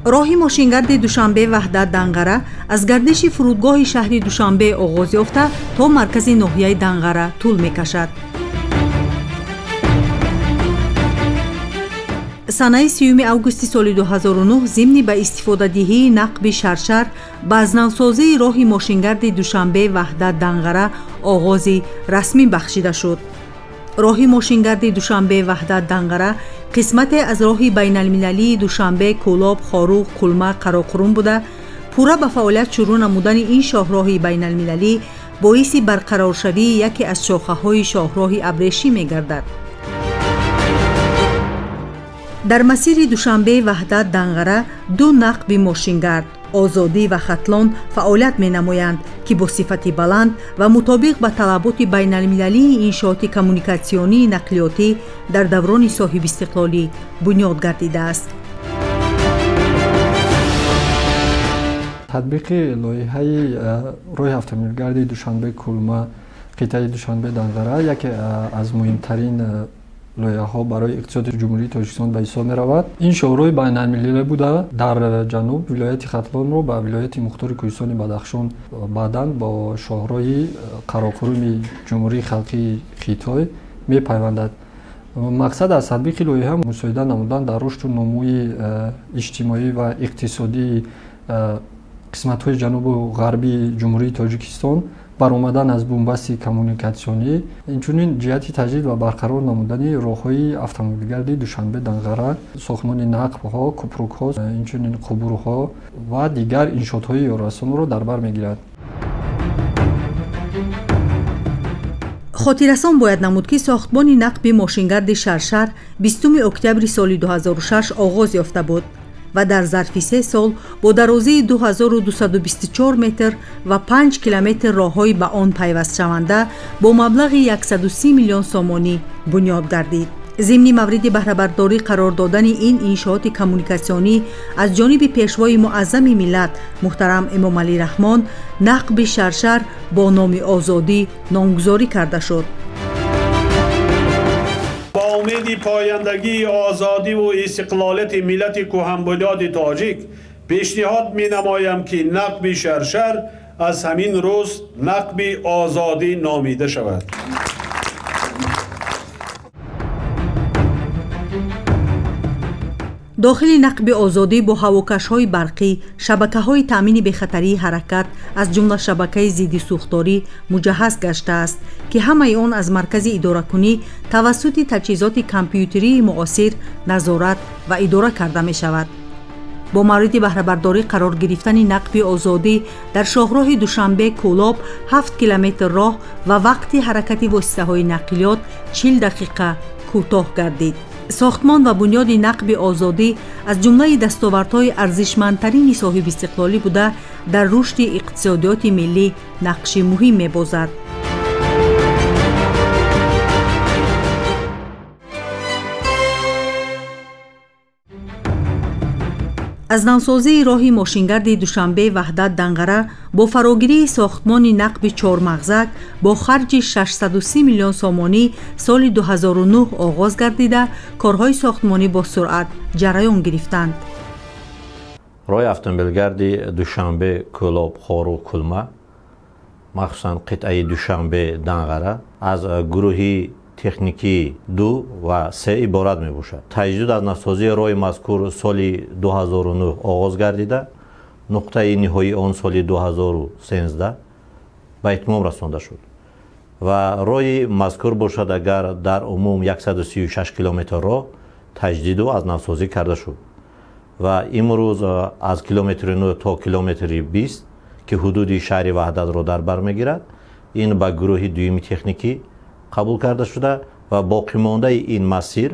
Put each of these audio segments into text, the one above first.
Роҳи мошингарди Душанбе Ваҳдат Данғара аз гардиши фурудгоҳи шаҳри Душанбе оғоз ёфта, то маркази ноҳияи Данғара тӯл мекашад. Санаи 30 августи соли 2009 зимни ба истифодадиҳии нақби Шаршар ба азнавсозии роҳи мошингарди Душанбе Ваҳдат Данғара оғози расмӣ бахшида шуд. Роҳи мошингарди Душанбе Ваҳдат Данғара қисмате аз роҳи байналмилалии Душанбе Кӯлоб Хоруғ Кулма Қароқурум буда, пурра ба фаъолият шурӯъ намудани ин шоҳроҳи байналмилалӣ боиси барқароршавии яке аз шохаҳои шоҳроҳи абрешӣ мегардад. Дар масири Душанбе Ваҳдат Данғара ду нақби мошингард Озодӣ ва Хатлон фаъолият менамоянд, ки бо сифати баланд ва мутобиқ ба талаботи байналмилалии иншооти коммуникатсионии нақлиётӣ дар даврони соҳибистиқлолӣ бунёд гардидааст. Татбиқи лоиҳаи роҳи автомобилгарди Душанбе Кулма, қитъаи Душанбе Данғара яке аз муҳимтарин лоиҳаҳо барои иқтисоди Ҷумҳурии Тоҷикистон ба ҳисоб меравад. Ин шоҳроҳи байналмилалӣ буда, дар ҷануб вилояти Хатлонро ба вилояти мухтори Кӯҳистони Бадахшон, баъдан бо шоҳроҳи Қароқуруми Ҷумҳурии Халқии Хитой мепайвандад. Мақсад аз татбиқи лоиҳа мусоидат намудан дар рушду нумӯи иҷтимоӣ ва иқтисодии қисматҳои ҷанубу ғарбии Ҷумҳурии Тоҷикистон, баромадан аз бунбасти коммуникатсионӣ, инчунин ҷиҳати таҷдид ва барқарор намудани роҳҳои автомобилгарди Душанбе Данғара, сохтмони нақбҳо, кӯпрукҳо, инчунин қубурҳо ва дигар иншоотҳои ёррасонро дар бар мегирад. Хотиррасон бояд намуд, ки сохтмони нақби мошингарди Шаршар 20 октябри соли 2006 оғоз ёфта буд ва дар зарфи 3 сол бо дарозии 2224 метр ва 5 километр роҳҳои ба он пайвастшаванда бо маблағи 130 миллион сомонӣ бунёд гардид. Зимни мавриди баҳрабардорӣ қарор додани ин иншооти коммуникатсионӣ аз ҷониби пешвои муаззами миллат муҳтарам Эмомалӣ Раҳмон нақби Шаршар бо номи Озодӣ номгузорӣ карда шуд. Бо умеди пояндагии озодиву истиқлолияти миллати кӯҳанбунёди тоҷик пешниҳод менамоям, ки нақби Шаршар аз ҳамин рӯз нақби Озодӣ номида шавад. Дохили нақби Озодӣ бо ҳавокашҳои барқӣ, шабакаҳои таъмини бехатарии ҳаракат, аз ҷумла шабакаи зидди сӯхторӣ муҷаҳҳаз гаштааст, ки ҳамаи он аз маркази идоракунӣ тавассути таҷҳизоти компютерии муосир назорат ва идора карда мешавад. Бо мавриди баҳрабардорӣ қарор гирифтани нақби Озодӣ дар шоҳроҳи Душанбе Кӯлоб 7 километр роҳ ва вақти ҳаракати воситаҳои нақлиёт 40 дақиқа кӯтоҳ гардид. Сохтмон ва бунёди нақби Озодӣ аз ҷумлаи дастовардҳои арзишмандтарини соҳибистиқлолӣ буда, дар рушди иқтисодиёти миллӣ нақши муҳим мебозад. Аз навсозии роҳи мошингарди Душанбе Ваҳдат Данғара бо фарогирии сохтмони нақби Чормағзак бо харҷи 630 миллион сомонӣ соли 2009 оғоз гардида, корҳои сохтмонӣ бо суръат ҷараён гирифтанд. Роҳи автомобилгарди Душанбе Кӯлоб Хоруғ Кулма, махсусан қитъаи Душанбе Данғара, аз гурӯҳи техникии ду ва се иборат мебошад. Таҷдид аз навсозии роҳи мазкур соли 2009 оғоз гардида, нуқтаи ниҳоии он соли 2013 ба итмом расонда шуд ва роҳи мазкур бошад, агар дар умум 136 километр роҳ таҷдиду аз навсозӣ карда шуд ва имрӯз аз километри 9 то километри 20, ки ҳудуди шаҳри Ваҳдатро дар бар мегирад, ин ба гурӯҳи дуюми техникӣ қабул карда шуда ва боқимондаи ин масир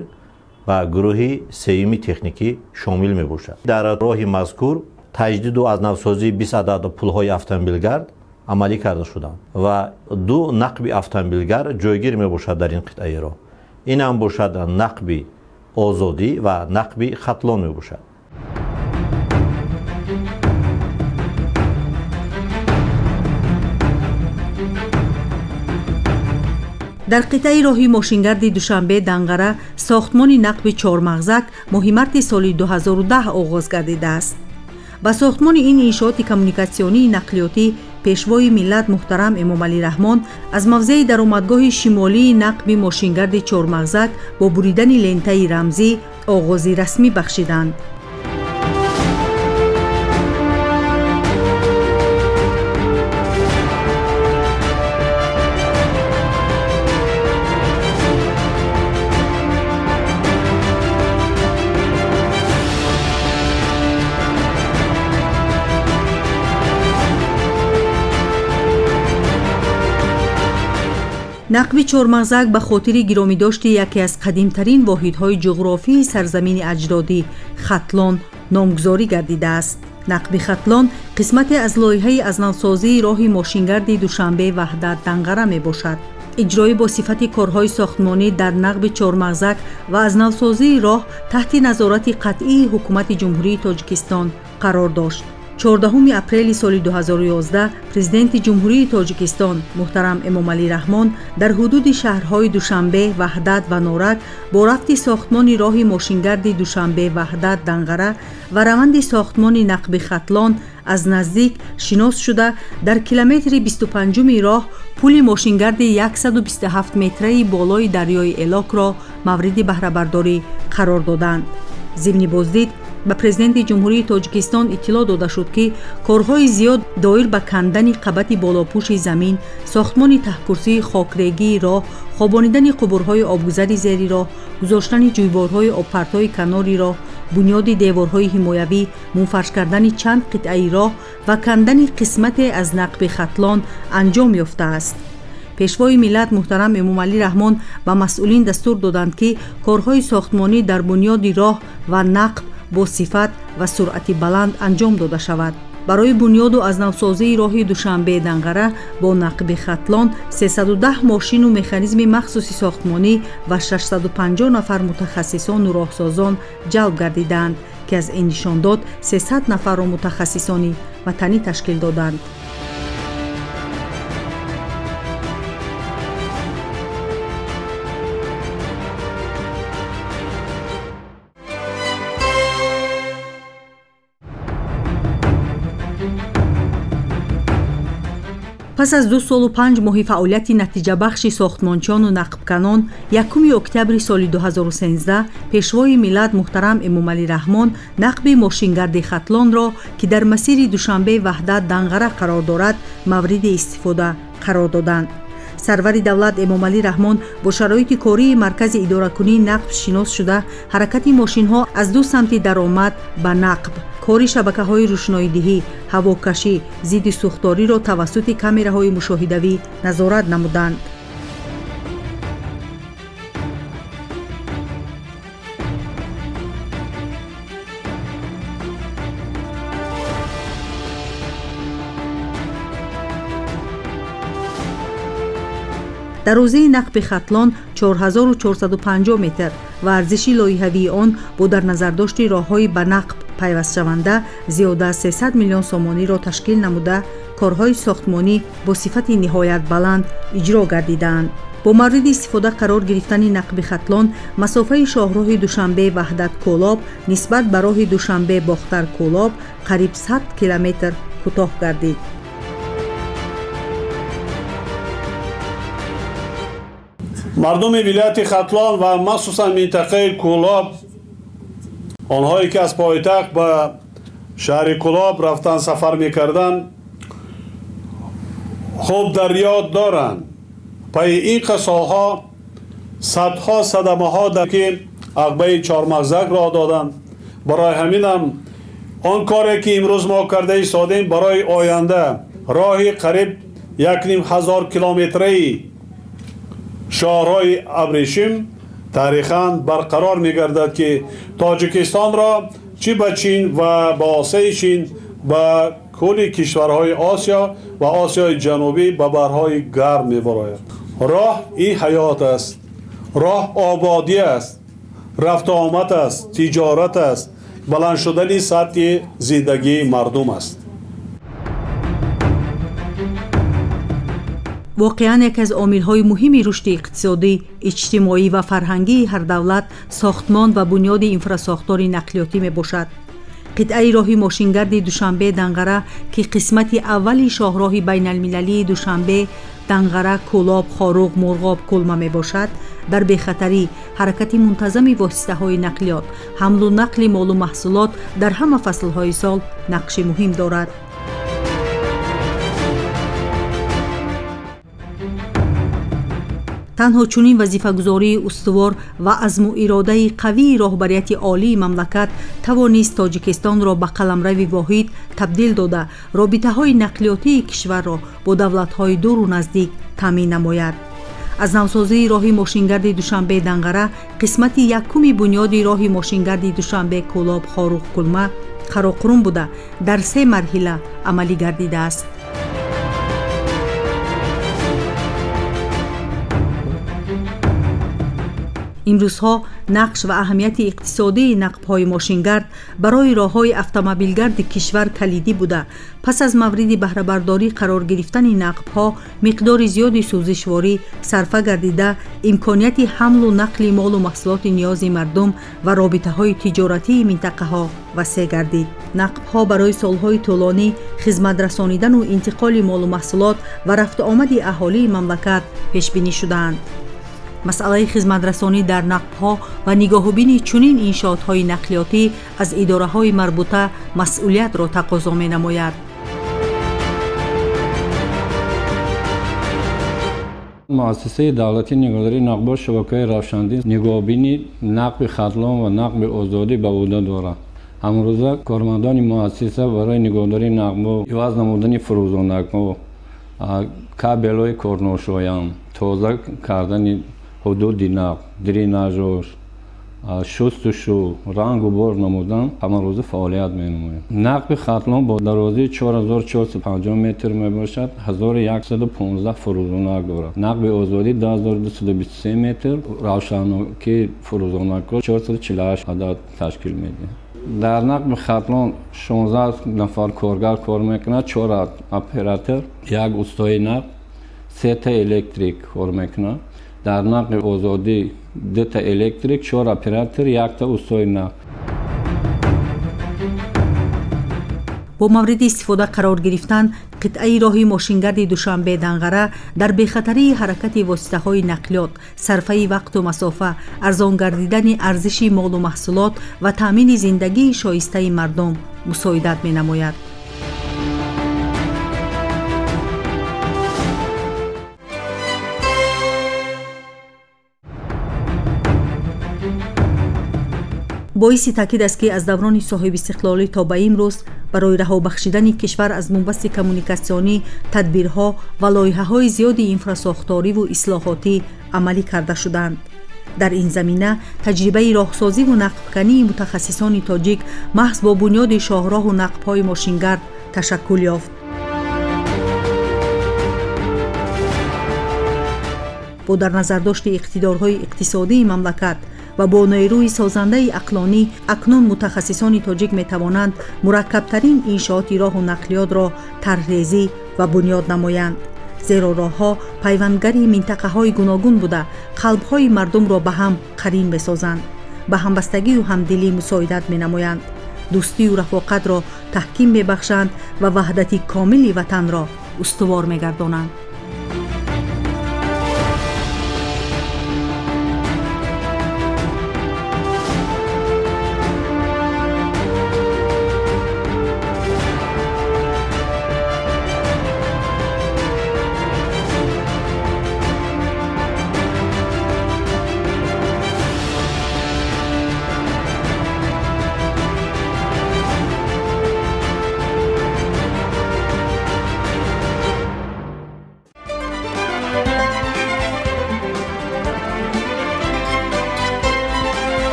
ба гурӯҳи сеюми техникӣ шомил мебошад. Дар роҳи мазкур таҷдиду аз навсозии 20 адад пулҳои автомобилгард амалӣ карда шуданд ва ду нақби автомобилгард ҷойгир мебошад дар ин қитъаи роҳ. Ин ҳам бошад нақби Озодӣ ва нақби Хатлон мебошад. Дар қитъаи роҳи мошингарди Душанбе Данғара сохтмони нақби Чормағзак моҳи марти соли 2010 оғоз гардидааст. Ба сохтмони ин иншооти коммуникатсионии нақлиётӣ Пешвои миллат муҳтарам Эмомалӣ Раҳмон аз мавзеи даромадгоҳи шимолии нақби мошингарди Чормағзак бо буридани лентаи рамзӣ оғози расмӣ бахшиданд. Нақби Чормағзак ба хотири гиромидошти яке аз қадимтарин воҳидҳои ҷуғрофии сарзамини аҷдодӣ Хатлон номгузорӣ гардидааст. Нақби Хатлон қисмате аз лоиҳаи аз навсозии роҳи мошингарди Душанбе Ваҳдат Данғара мебошад. Иҷроӣ бо сифати корҳои сохтмонӣ дар нақби Чормағзак ва аз навсозии роҳ таҳти назорати қатъии Ҳукумати Ҷумҳурии Тоҷикистон қарор дошт. 14 апрели соли 2011 Президенти Ҷумҳурии Тоҷикистон муҳтарам Эмомалӣ Раҳмон дар ҳудуди шаҳрҳои Душанбе, Ваҳдат ва Норак бо рафти сохтмони роҳи мошингарди Душанбе Ваҳдат Данғара ва раванди сохтмони нақби Хатлон аз наздик шинос шуда, дар километри 25-уми роҳ пули мошингарди 127 метраи болои дарёи Элокро мавриди баҳрабардорӣ қарор доданд. Зимни боздид ба Президенти Ҷумҳурии Тоҷикистон иттилоъ дода шуд, ки корҳои зиёд доир ба кандани қабати болопӯши замин, сохтмони таҳкурсии хокрегии роҳ, хобонидани қубурҳои обгузари зери роҳ, гузоштани ҷӯйборҳои обпартои канори роҳ, бунёди деворҳои ҳимоявӣ, мунфарш кардани чанд қитъаи роҳ ва кандани қисмате аз нақби Хатлон анҷом ёфтааст. Пешвои миллат муҳтарам Эмомалӣ Раҳмон ба масъулин дастур доданд, ки корҳои сохтмонӣ дар бунёди роҳ ва нақб бо сифат ва суръати баланд анҷом дода шавад. Барои бунёду аз навсозии роҳи Душанбе Данғара бо нақби Хатлон 310 мошину механизми махсуси сохтмонӣ ва 650 нафар мутахассисону роҳсозон ҷалб гардидаанд, ки аз ин нишондод 300 нафарро мутахассисони ватанӣ ташкил доданд. Пас аз 2 солу 5 моҳи фаъолияти натиҷабахши сохтмончиёну нақбканон, 1 октябри соли 2013 Пешвои миллат муҳтарам Эмомалӣ Раҳмон нақби мошингарди Хатлонро, ки дар масири Душанбе Ваҳдат Данғара қарор дорад, мавриди истифода қарор доданд. Сарвари давлат Эмомалӣ Раҳмон бо шароити кории маркази идоракунии нақб шинос шуда, ҳаракати мошинҳо аз ду самти даромад ба нақб, кори шабакаҳои рӯшноидиҳӣ, ҳавокашӣ, зидди сӯхториро тавассути камераҳои мушоҳидавӣ назорат намуданд. Дарозии нақби Хатлон 4450 метр ва арзиши лоиҳавии он бо дар назардошти роҳҳои ба нақб пайвастшаванда зиёда аз 300 миллион сомониро ташкил намуда, корҳои сохтмонӣ бо сифати ниҳоят баланд иҷро гардидаанд. Бо мавриди истифода қарор гирифтани нақби Хатлон масофаи шоҳроҳи Душанбе Ваҳдат Кӯлоб нисбат ба роҳи Душанбе Бохтар Кӯлоб қариб 100 километр кӯтоҳ гардид. Мардуми вилояти Хатлон ва махсусан минтақаи Кӯлоб, онҳое ки аз пойтахт ба шаҳри Кӯлоб рафтан сафар мекарданд, хуб дар ёд доранд, пайи ин солҳо садҳо садамаҳо ки ағбаи Чормағзак роҳ доданд. Барои ҳаминам он коре ки имрӯз мо карда истодем, барои оянда роҳи қариб 1500 километраи шоҳроҳи абрешим таърихан барқарор мегардад, ки Тоҷикистонро чӣ ба Чин ва ба осеи Чин, ба кулли кишварҳои Осиё ва Осиёи Ҷанубӣ ба барҳои гарм мебарояд. Роҳ ин ҳаёт аст, роҳ ободӣ аст, рафту омад аст, тиҷорат аст, баланд шудани сатҳи зиндагии мардум аст. Воқеан, яке аз омилҳои муҳими рушди иқтисодӣ, иҷтимоӣ ва фарҳангии ҳар давлат сохтмон ва бунёди инфрасохтори нақлиётӣ мебошад. Қитъаи роҳи мошингарди Душанбе Данғара, ки қисмати аввали шоҳроҳи байналмилалии Душанбе Данғара Кӯлоб Хоруғ Мурғоб Кулма мебошад, дар бехатарӣ, ҳаракати мунтазами воситаҳои нақлиёт, ҳамлу нақли молу маҳсулот дар ҳама фаслҳои сол нақши муҳим дорад. Танҳо чунин вазифагузории устувор ва азму иродаи қавии роҳбарияти олии мамлакат тавонист Тоҷикистонро ба қаламрави воҳид табдил дода, робитаҳои нақлиётии кишварро бо давлатҳои дуру наздик таъмин намояд. Аз навсозии роҳи мошингарди Душанбе Данғара, қисмати якуми бунёди роҳи мошингарди Душанбе Кӯлоб Хоруғ Кулма Қароқурум буда, дар се марҳила амалӣ гардидааст. Имрӯзҳо нақш ва аҳамияти иқтисодии нақбҳои мошингард барои роҳҳои автомобилгарди кишвар калидӣ буда, пас аз мавриди баҳрабардорӣ қарор гирифтани нақбҳо миқдори зиёди сӯзишворӣ сарфа гардида, имконияти ҳамлу нақли молу маҳсулоти ниёзи мардум ва робитаҳои тиҷоратии минтақаҳо васеъ гардид. Нақбҳо барои солҳои тӯлонӣ хизматрасонидану интиқоли молу маҳсулот ва рафтуомади аҳолии мамлакат пешбинӣ шудаанд. Масъалаи хизматрасонӣ дар нақбҳо ва нигоҳубини чунин иншоотҳои нақлиётӣ аз идораҳои марбута масъулиятро тақозо менамояд. Муассисаи давлатии нигоҳдории нақбҳо шабакаи равшандӣ нигоҳубини нақби Хатлон ва нақби Озодӣ ба ӯҳда дорад. Ҳамрӯза кормандони муассиса барои нигоҳдории нақбҳо, иваз намудани фурӯзонакҳо, кабелҳои корношоям, тоза кардани ҳудуди нақб, дренажош, шустушу, рангу бор намудан ҳамарӯза фаъолият менамояд. Нақби Хатлон бо дарозии 4450 метр мебошад, 1115 фурӯзонак дорад. Нақби Озодӣ 2223 метр, равшанокии фурӯзонакҳо 448 адад ташкил медиҳад. Дар нақби Хатлон 16 нафар коргар кор мекунад, 4 оператор, як устои нақб, 3 электрик кор мекунад. Дар нақби Озодӣ 2 электрик, 4 оператор, 1 устои нақб. Бо мавриди истифода қарор гирифтан қитъаи роҳи мошингарди Душанбе Данғара дар бехатарии ҳаракати воситаҳои нақлиёт, сарфаи вақту масофа, арзон гардидани арзиши молу маҳсулот ва таъмини зиндагии шоистаи мардум мусоидат менамояд. Боиси таъкид аст, ки аз даврони соҳибистиқлолӣ то ба имрӯз барои раҳо бахшидани кишвар аз бунбасти коммуникатсионӣ тадбирҳо ва лоиҳаҳои зиёди инфрасохториву ислоҳотӣ амалӣ карда шуданд. Дар ин замина таҷрибаи роҳсозиву нақбкании мутахассисони тоҷик маҳз бо бунёди шоҳроҳу нақбҳои мошингард ташаккул ёфт. Бо дар назардошти иқтидорҳои иқтисодии мамлакат ва бо нерӯи созандаи ақлонӣ акнун мутахассисони тоҷик метавонанд мураккабтарин иншооти роҳу нақлиётро тарҳрезӣ ва бунёд намоянд. Зеро роҳҳо пайвандгари минтақаҳои гуногун буда, қалбҳои мардумро ба ҳам қарин месозанд, ба ҳамбастагию ҳамдилӣ мусоидат менамоянд, дӯстию рафоқатро таҳким мебахшанд ва ваҳдати комили ватанро устувор мегардонанд.